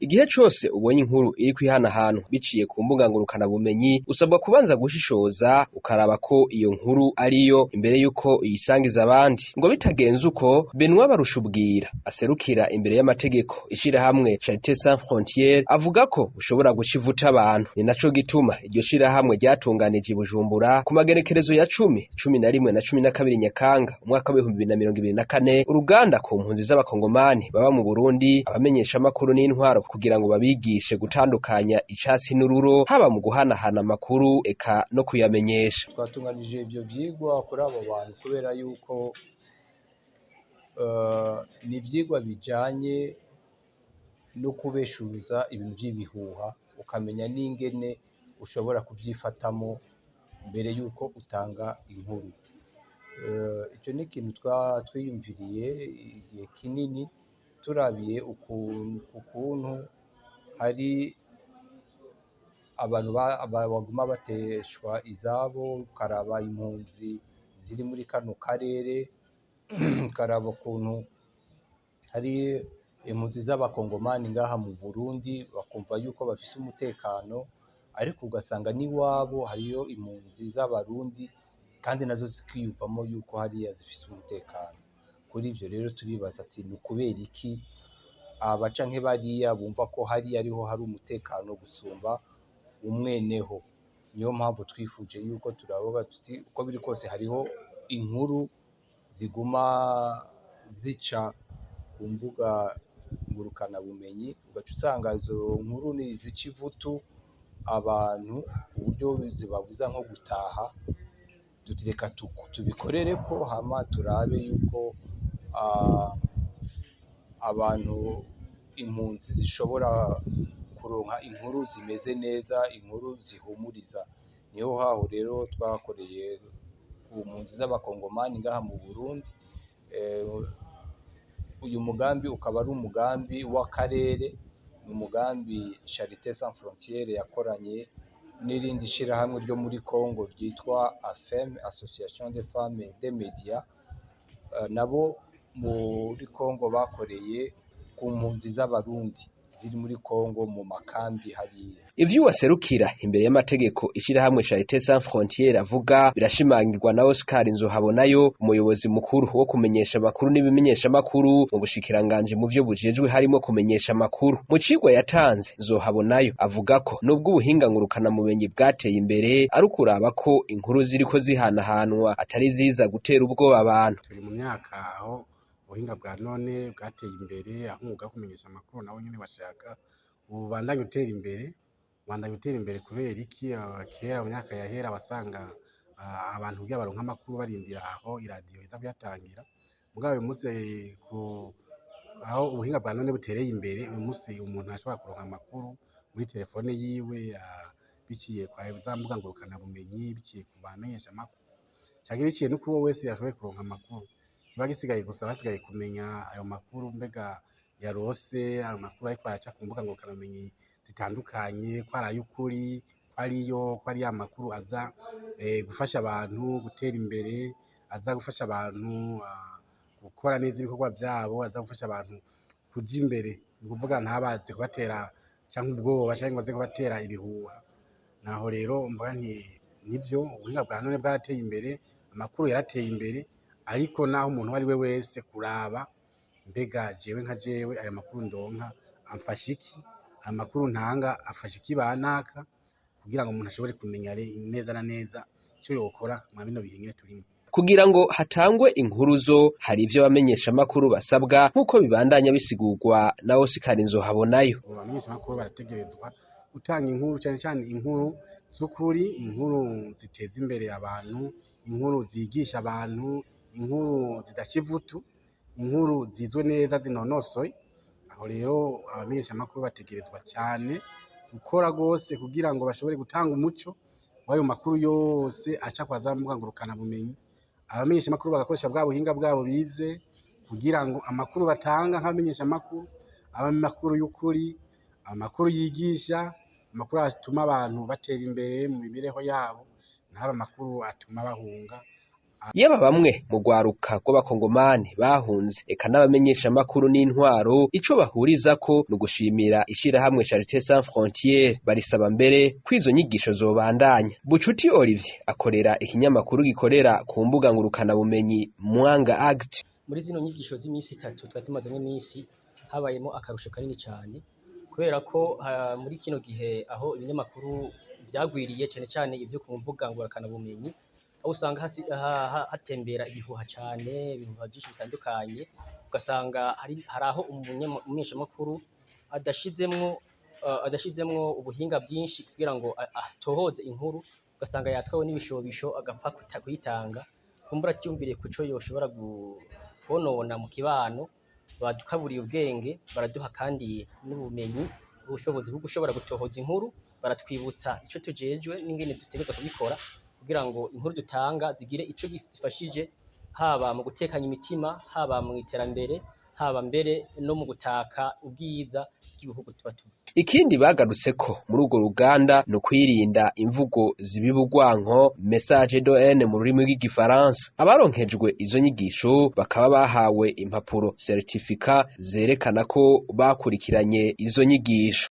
Igihe cose ubonye inkuru iri kwihanahanwa biciye ku mbuga ngurukanabumenyi, usabwa kubanza gushishoza ukaraba ko iyo nkuru ariyo imbere y'uko uyisangiza abandi. Ngo bitagenze uko, Benoit Barushubwira aserukira imbere y'amategeko ishirahamwe Charité Sans Frontières avuga ko ushobora guca ivuta abantu. Ni naco gituma iryo shirahamwe ryatunganije i Bujumbura ku magenekerezo ya 10, 11 na 12 Nyakanga umwaka w'2024 uruganda ku mpunzi z'abakongomani baba mu Burundi, abamenyeshamakuru n'intwaro kugira ngo babigishe gutandukanya icatsi n'ururo, haba mu guhanahana amakuru eka no kuyamenyesha. Twatunganije ivyo vyigwa kuri abo bantu kubera yuko ni ivyigwa bijanye no kubeshuza ibintu vy'ibihuha, ukamenya n'ingene ushobora kuvyifatamo mbere yuko utanga inkuru. Ico ni ikintu twiyumviriye igihe kinini, turabiye ukuntu hari abantu baguma bateshwa izabo, ukaraba impunzi ziri muri kano karere, ukaraba ukuntu hari impunzi z'abakongomani ngaha mu Burundi bakumva yuko bafise umutekano, ariko ugasanga n'iwabo hariyo impunzi z'abarundi kandi nazo zikiyumvamo yuko hariya zifise umutekano. Kuri ivyo rero turibaza ati ni ukubera iki aba canke bariya bumva ko hariya ariho hari umutekano gusumba umweneho. Niyo mpamvu twifuje yuko turavuga tuti uko biri kose hariho inkuru ziguma zica ku mbuga ngurukanabumenyi, ugaca usanga izo nkuru ni izica ivutu abantu ku buryo zibabuza nko gutaha. Tuti reka tubikorereko hama turabe yuko abantu impunzi zishobora kuronka inkuru zimeze neza, inkuru zihumuriza. Niho haho rero twakoreye ku mpunzi z'abakongomani ngaha mu Burundi. Uyu mugambi ukaba ari umugambi w'akarere, ni umugambi Charité Sans Frontières yakoranye n'irindi shirahamwe ryo muri Congo ryitwa AFEM, Association des Femmes des Médias. Nabo muri Congo bakoreye ku mpunzi z'abarundi ziri muri Congo mu makambi hariya. Ivyo uwaserukira imbere y'amategeko ishirahamwe Charité Sans Frontières avuga birashimangirwa na Oscar Nzohabonayo, umuyobozi mukuru wo kumenyesha amakuru n'ibimenyeshamakuru mu bushikiranganji mu vyo bujejwe harimo kumenyesha amakuru. Mu cigwa yatanze, Nzohabonayo avuga ko nubwo ubuhinga ngurukanabumenyi bwateye imbere, ari ukuraba ko inkuru ziriko zihanahanwa atari ziza gutera ubwoba abantu. Turi mu myaka aho ubuhinga bwa none bwateye imbere, aho umwuga wo kumenyesha amakuru nawo nyene bashaka ubandanye utera imbere, ubandanye utera imbere. Kubera iki? Kera mu myaka yahera wasanga abantu kugira baronke amakuru barindira aho iradiyo iza kuyatangira. Mugabo uyu munsi, aho ubuhinga bwa none butereye imbere, uyu munsi umuntu ashobora kuronka amakuru muri telefone yiwe, biciye kwa za mbuga ngurukanabumenyi, biciye ku bamenyesha amakuru canke biciye no kuri uwo wese yashoboye kuronka amakuru. Kiba gisigaye gusa, basigaye kumenya ayo makuru mbega yarose ayo makuru ariko araca ku mbuga ngurukanabumenyi zitandukanye ko ari ay'ukuri, ko ariyo, ko ari ya makuru aza gufasha abantu gutera imbere, aza gufasha abantu gukora neza ibikorwa vyabo, aza gufasha abantu kuja imbere. Ni ukuvuga ntabaze kubatera canke ubwoba canke ngo aze kubatera ibihuha. Naho rero mvuga nti nivyo, ubuhinga bwa none bwarateye imbere, amakuru yarateye imbere, ariko naho umuntu uwo ari we wese kuraba mbega jewe nka jewe aya makuru ndonka amfasha iki, aya makuru ntanga afasha iki banaka, kugira ngo umuntu ashobore kumenya neza na neza ico yokora mwa bino bihe nyene turimwo. Kugira ngo hatangwe inkuru zo, hari ivyo abamenyeshamakuru basabwa, nk'uko bibandanya bisigurwa na Oscar Nzohabonayo. Abamenyeshamakuru barategerezwa gutanga inkuru, cane cane inkuru z'ukuri, inkuru ziteza imbere abantu, inkuru zigisha abantu, inkuru zidaca ivutu, inkuru zizwe neza, zinonosoye. Aho rero abamenyeshamakuru bategerezwa cane gukora gose kugira ngo bashobore gutanga umuco w'ayo makuru yose aca kwa za mbuga ngurukanabumenyi. Abamenyeshamakuru bagakoresha bwa buhinga bwabo bize kugira ngo amakuru batanga nk'abamenyeshamakuru abe amakuru y'ukuri, amakuru yigisha, amakuru atuma abantu batera imbere mu mibereho yabo, ntabe amakuru atuma bahunga. Yaba bamwe mu rwaruka rw'abakongomani bahunze, eka n'abamenyeshamakuru n'intwaro, ico bahurizako ni ugushimira ishirahamwe Charité Sans Frontières. Barisaba mbere ko izo nyigisho zobandanya. Bucuti Olivier akorera ikinyamakuru gikorera ku mbuga ngurukanabumenyi Mwanga Act. Muri zino nyigisho z'iminsi 3 twari tumazemo iminsi, habayemo akarusho kanini cyane, kubera ko muri kino gihe aho ibinyamakuru vyagwiriye, cyane cyane ivyo ku mbuga ngurukanabumenyi, aho usanga hatembera ibihuha cyane, ibihuha byinshi bitandukanye, ugasanga hari aho umumenyeshamakuru adashizemwo ubuhinga bwinshi kugira ngo atohoze inkuru, ugasanga yatwawe n'ibishobisho agapfa kuyitanga, kumbura atiyumviriye kuco yoshobora konona mu kibano. Badukaburiye ubwenge, baraduha kandi n'ubumenyi, ubushobozi bwo gushobora gutohoza inkuru, baratwibutsa ico tujejwe n'ingene dutegerezwa kubikora kugira ngo inkuru dutanga zigire ico zifashije, haba mu gutekanya imitima, haba mu iterambere, haba mbere no mu gutaka ubwiza bw'ibihugu tuba tuva. Ikindi bagarutseko muri urwo ruganda ni ukwirinda imvugo zibiba urwanko, message de haine mu rurimi rw'igifaransa. Abaronkejwe izo nyigisho bakaba bahawe impapuro, certificat, zerekana ko bakurikiranye izo nyigisho.